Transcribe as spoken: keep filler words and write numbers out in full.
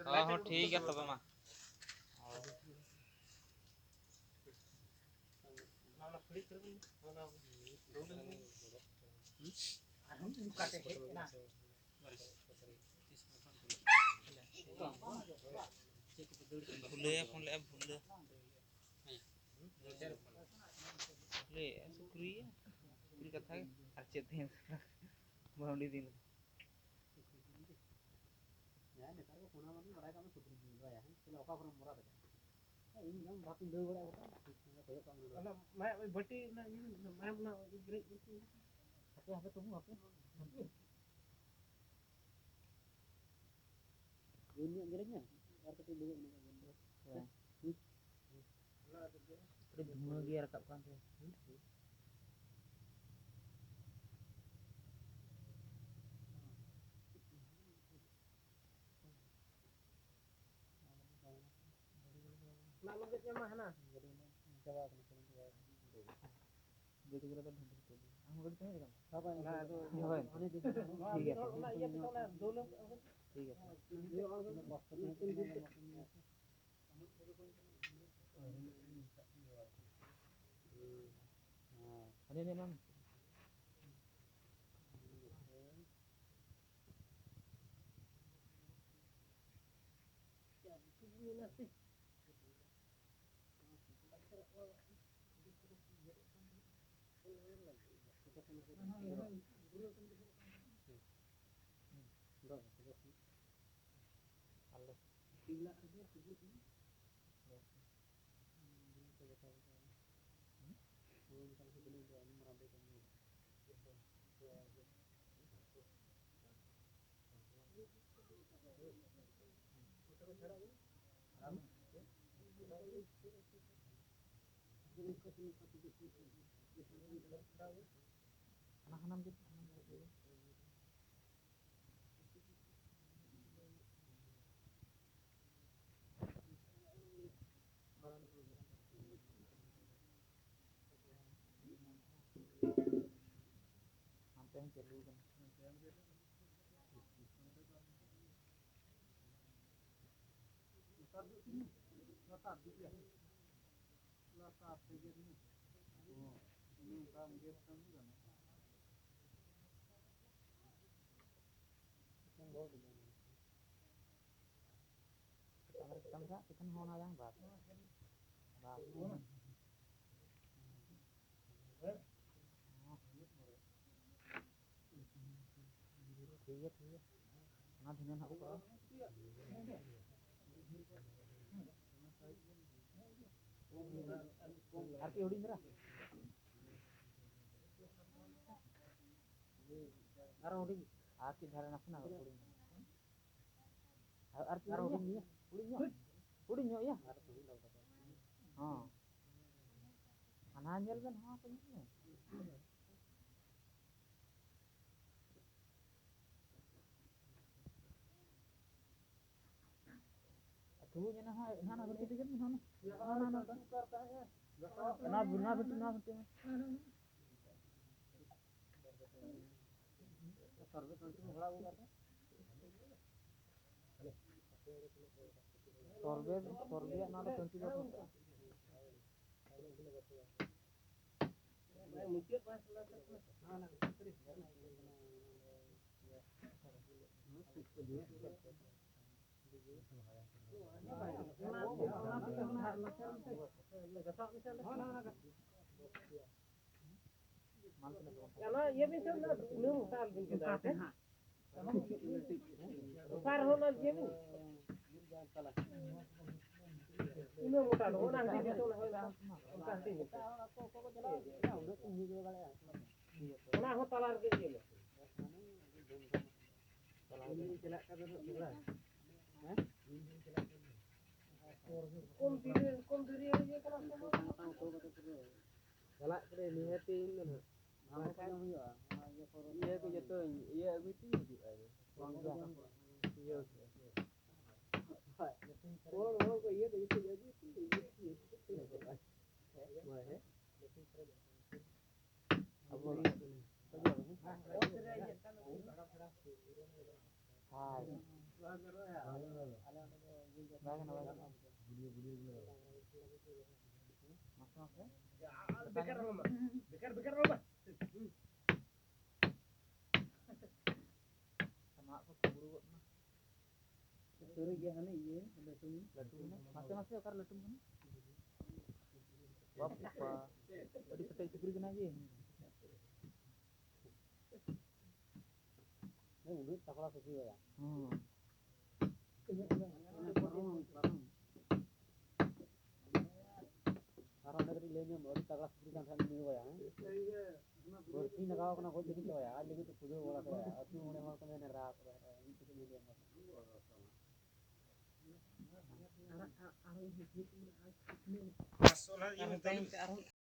ᱦᱚᱸ, ᱦᱚᱸ, ᱴᱷᱤᱠ ᱜᱮᱭᱟ ᱛᱚᱵᱮ ᱢᱟ᱾ ᱵᱷᱩᱞᱟᱹᱭᱟ ᱯᱷᱳᱱ ᱞᱮᱫᱼᱟ, ᱵᱷᱩᱞᱟᱹ᱾ ᱞᱟᱹᱭᱮᱫᱼᱟ ᱥᱩᱠᱨᱤ, ᱥᱩᱠᱨᱤ ᱠᱟᱛᱷᱟ ᱜᱮ᱾ ᱟᱨ ᱪᱮᱫ ᱛᱮᱦᱮᱧ ᱵᱟᱹᱣᱰᱤ ᱫᱤᱱ ᱨᱮ᱾ ᱦᱮᱸ, ᱱᱮᱛᱟᱨ ᱠᱚ ᱯᱷᱳᱱᱟ ᱢᱟᱱᱮ ᱵᱟᱲᱟᱭ ᱠᱟᱜ ᱢᱮ ᱥᱩᱠᱨᱤ ᱡᱤᱞ ᱫᱚ ᱭᱟ, ᱦᱮᱸ? ᱛᱟᱦᱞᱮ ᱚᱠᱟ ᱠᱷᱚᱱᱮᱢ ᱢᱚᱨᱟ ᱫᱟᱲᱮᱭᱟᱜᱼᱟ? ᱦᱮᱸ, ᱤᱧ ᱵᱟᱝ ᱵᱟᱯᱤᱧ ᱫᱟᱹᱲ ᱵᱟᱲᱟᱭᱟ ᱜᱚᱴᱟ᱾ ᱚᱱᱟ ᱢᱟᱭᱟᱢ ᱵᱟᱹᱴᱤ ᱨᱮᱱᱟᱜ ᱤᱭᱟᱹ, ᱢᱟᱭᱟᱢ ᱨᱮᱱᱟᱜ ᱤᱭᱟᱹ ᱜᱮᱨᱮᱡ ᱵᱟᱹᱴᱤ᱾ ᱦᱟᱯᱮ, ᱦᱟᱯᱮ, ᱛᱚᱵᱩ ᱦᱟᱯᱮ᱾ ᱦᱟᱯᱮ᱾ ᱡᱳᱨ ᱧᱚᱜ ᱜᱮᱨᱮᱡ ᱢᱮ, ᱟᱨ ᱠᱟᱹᱴᱤᱡ ᱵᱩᱡᱷᱟᱹᱜ ᱠᱟᱱᱟ᱾ ᱦᱮᱸ᱾ ᱟᱹᱰᱤ ᱫᱷᱩᱶᱟᱹ ᱜᱮ ᱨᱟᱠᱟᱵ ᱠᱟᱱ ᱛᱟᱭᱟ᱾ ᱚᱱᱟ ᱟᱞᱚᱢ ᱜᱮᱫ ᱧᱟᱢᱟ ᱦᱟᱱᱟ᱾ ᱪᱟᱵᱟ ᱟᱠᱟᱱᱟ, ᱪᱟᱵᱟ ᱟᱠᱟᱱᱟ᱾ ᱜᱟᱹᱰᱤ ᱠᱚᱨᱮ ᱫᱚ ᱰᱷᱟᱹᱞᱩ ᱦᱚᱴᱚ ᱟᱠᱟᱱᱟ᱾ ᱟᱢ ᱜᱟᱹᱰᱤ ᱛᱮᱢ ᱦᱮᱡ ᱟᱠᱟᱱᱟ? ᱦᱳᱭ, ᱚᱱᱟ ᱟᱫᱚ ᱦᱳᱭ᱾ ᱴᱷᱤᱠ ᱜᱮᱭᱟ᱾ ᱚᱱᱟ ᱤᱭᱟᱹ ᱛᱮ ᱚᱱᱟ ᱫᱩᱞ ᱴᱷᱤᱠ ᱜᱮᱭᱟ᱾ ᱦᱟᱱᱮ ᱦᱟᱱᱮ ᱮᱢᱟᱢ᱾ ᱦᱟᱱᱟ ᱦᱟᱱᱟᱢ ᱡᱩᱛ, ᱦᱟᱱᱟᱢ ᱡᱩᱛ᱾ ᱦᱟᱱᱛᱮ ᱦᱚᱸ ᱪᱟᱹᱞᱩ ᱠᱟᱱᱟ᱾ ᱞᱟᱛᱟᱨ ᱛᱮᱜᱮ ᱱᱤᱭᱟᱹ᱾ ᱦᱚᱸ, ᱱᱚᱝᱠᱟ ᱜᱮ ᱠᱟᱹᱢᱤ ᱜᱟᱱᱚᱜᱼᱟ᱾ ᱟᱵᱟᱨ ᱪᱮᱛᱟᱱ ᱥᱮᱫ ᱪᱮᱛᱟᱱ ᱦᱚᱸ ᱚᱱᱟ ᱵᱟᱝ ᱵᱟᱥ᱾ ᱵᱟᱥ᱾ ᱴᱷᱤᱠ ᱜᱮᱭᱟ, ᱴᱷᱤᱠ ᱜᱮᱭᱟ᱾ ᱚᱱᱟ ᱫᱷᱤᱱᱟᱹᱱ ᱦᱟᱸᱜ ᱠᱚᱨᱟᱣᱟ᱾ ᱟᱨ ᱠᱤ ᱦᱩᱰᱤᱧ ᱫᱷᱟᱨᱟ? ᱟᱨᱚ ᱦᱩᱰᱤᱧ᱾ ᱟᱨ ᱠᱤ ᱫᱷᱟᱨᱮ ᱱᱟᱥᱮᱱᱟᱜ ᱦᱩᱰᱤᱧ᱾ ᱟᱨ, ᱟᱨ ᱟᱨᱚ ᱦᱩᱰᱤᱧ ᱧᱚᱜ᱾ ᱦᱩᱰᱤᱧ ᱧᱚᱜ᱾ ᱦᱩᱰᱤᱧ ᱧᱚᱜ ᱭᱟ᱾ ᱦᱚᱸ᱾ ᱦᱟᱱᱟ ᱧᱮᱞ ᱵᱮᱱ, ᱦᱟᱱᱟ ᱠᱚ ᱧᱮᱞ ᱵᱮᱱ᱾ ᱛᱩᱭᱩ ᱧᱮᱞ ᱦᱚᱸ ᱦᱟᱱᱟ ᱵᱷᱤᱱᱴᱤ ᱨᱮᱜᱮ ᱢᱮᱱᱟᱜᱼᱟ᱾ ᱦᱟᱱᱟ, ᱦᱟᱱᱟ, ᱦᱟᱱᱟ᱾ ᱚᱱᱟ, ᱚᱱᱟ ᱵᱷᱤᱱᱴᱤ, ᱚᱱᱟ ᱵᱷᱤᱱᱴᱤ᱾ ᱥᱚᱨᱵᱮ, ᱥᱚᱨᱵᱮᱭᱟᱜ ᱱᱚᱣᱟ ᱫᱚ ᱴᱩᱭᱮᱱᱴᱤ ᱵᱟᱠᱚ ᱢᱮᱛᱟᱜᱼᱟ᱾ ᱚᱱᱟ ᱤᱭᱟᱹ ᱵᱤᱱ ᱥᱮ, ᱚᱱᱟ ᱩᱱᱟᱹᱜ ᱢᱚᱴᱟ ᱟᱞᱚᱵᱤᱱ ᱜᱮᱫᱟ, ᱦᱮᱸ? ᱚᱠᱟ ᱨᱮᱦᱚᱸ ᱚᱱᱟ ᱤᱭᱟᱹ ᱵᱤᱱ᱾ ᱩᱱᱟᱹᱜ ᱢᱚᱴᱟ ᱫᱚ, ᱚᱱᱟ ᱦᱩᱰᱤᱧ ᱜᱮᱛᱚ, ᱚᱱᱟ ᱦᱩᱭ ᱚᱱᱠᱟ ᱦᱩᱰᱤᱧ ᱜᱮᱛᱚ᱾ ᱚᱱᱟ ᱦᱚᱸ ᱛᱟᱞᱟ ᱨᱮᱜᱮ ᱤᱭᱟᱹ ᱢᱮ᱾ ᱪᱟᱞᱟᱜ ᱠᱟᱱᱟ᱾ ᱠᱚᱢ ᱫᱤᱨᱤ, ᱠᱚᱢ ᱫᱤᱨᱤ ᱤᱭᱟᱹ ᱠᱟᱱᱟ ᱥᱮ? ᱪᱟᱞᱟᱜ ᱠᱟᱹᱱᱟᱹᱧ ᱱᱤᱦᱟᱹᱛᱤ ᱤᱧ ᱫᱚ ᱱᱟᱦᱟᱜ᱾ ᱵᱟᱝᱠᱷᱟᱱ ᱤᱭᱟᱹ ᱠᱚ ᱡᱚᱛᱚᱧ ᱤᱭᱟᱹ ᱟᱹᱜᱩᱭ ᱛᱤᱧ ᱦᱤᱡᱩᱜᱼᱟ᱾ ᱵᱟᱝ ᱜᱮ᱾ ᱤᱭᱟᱹ ᱠᱚ᱾ ᱦᱚᱲ, ᱦᱚᱲ ᱠᱚ ᱤᱭᱟᱹ ᱠᱚ ᱡᱚᱛᱚᱧ ᱟᱹᱜᱩᱭ ᱛᱤᱧ ᱦᱤᱡᱩᱜᱼᱟ᱾ ᱦᱳᱭ, ᱦᱮᱸ᱾ ᱟᱵᱚ ᱦᱳᱭ᱾ ᱵᱟᱭ ᱜᱟᱱᱚᱜᱼᱟ, ᱵᱟᱭ ᱜᱟᱱᱚᱜᱼᱟ᱾ ᱢᱟᱥᱮ, ᱢᱟᱥᱮ᱾ ᱵᱮᱠᱟᱨ ᱨᱚᱲ ᱢᱟ᱾ ᱢᱟᱜ ᱠᱚ ᱠᱩᱢᱵᱽᱲᱩ ᱜᱚᱫ ᱱᱟ᱾ ᱥᱩᱨ ᱜᱮ ᱦᱟᱱᱮ ᱤᱭᱟᱹ, ᱞᱟᱹᱴᱩ ᱢᱮ᱾ ᱞᱟᱹᱴᱩ ᱢᱮ᱾ ᱢᱟᱥᱮ, ᱢᱟᱥᱮ, ᱚᱠᱟᱨᱮ ᱞᱟᱹᱴᱩ ᱢᱮ? ᱵᱟᱯᱯᱟ, ᱟᱹᱰᱤ ᱠᱮᱴᱮᱡ ᱥᱩᱠᱨᱤ ᱠᱟᱱᱟᱭ ᱡᱮ᱾ ᱦᱮᱸ, ᱩᱱᱟᱹᱜ ᱛᱟᱜᱲᱟ ᱥᱩᱠᱨᱤ ᱵᱟᱭᱟ᱾ ᱦᱩᱸ᱾ ᱟᱨ ᱚᱸᱰᱮ ᱠᱟᱹᱴᱤᱡ ᱞᱟᱹᱭ ᱧᱚᱜ ᱢᱮ, ᱟᱹᱰᱤ ᱛᱟᱜᱲᱟ ᱥᱩᱠᱨᱤ ᱠᱟᱱ ᱛᱟᱦᱮᱸᱫ ᱩᱱᱤ ᱵᱟᱭᱟ, ᱦᱮᱸ? ᱵᱟᱹᱲᱛᱤ ᱞᱟᱜᱟᱣ ᱠᱟᱱᱟ, ᱜᱚᱡ ᱞᱟᱹᱜᱤᱫ ᱛᱮ ᱵᱟᱭᱟ, ᱟᱡ ᱞᱟᱹᱜᱤᱫ ᱛᱮ ᱯᱩᱡᱟᱹ ᱵᱟᱲᱟ ᱠᱮᱫᱟ᱾ ᱟᱹᱛᱩ ᱢᱚᱬᱮ ᱦᱚᱲ ᱠᱚ ᱢᱮᱱᱟ, ᱨᱟᱜ ᱠᱚ ᱨᱟᱜ ᱠᱚ, ᱢᱤᱫ ᱠᱟᱹᱴᱤᱡ ᱧᱮᱞ ᱧᱟᱢ ᱠᱟᱛᱮ᱾ ᱟᱨᱦᱚᱸ ᱛᱟᱭᱚᱢ ᱛᱮ ᱟᱨᱦᱚᱸ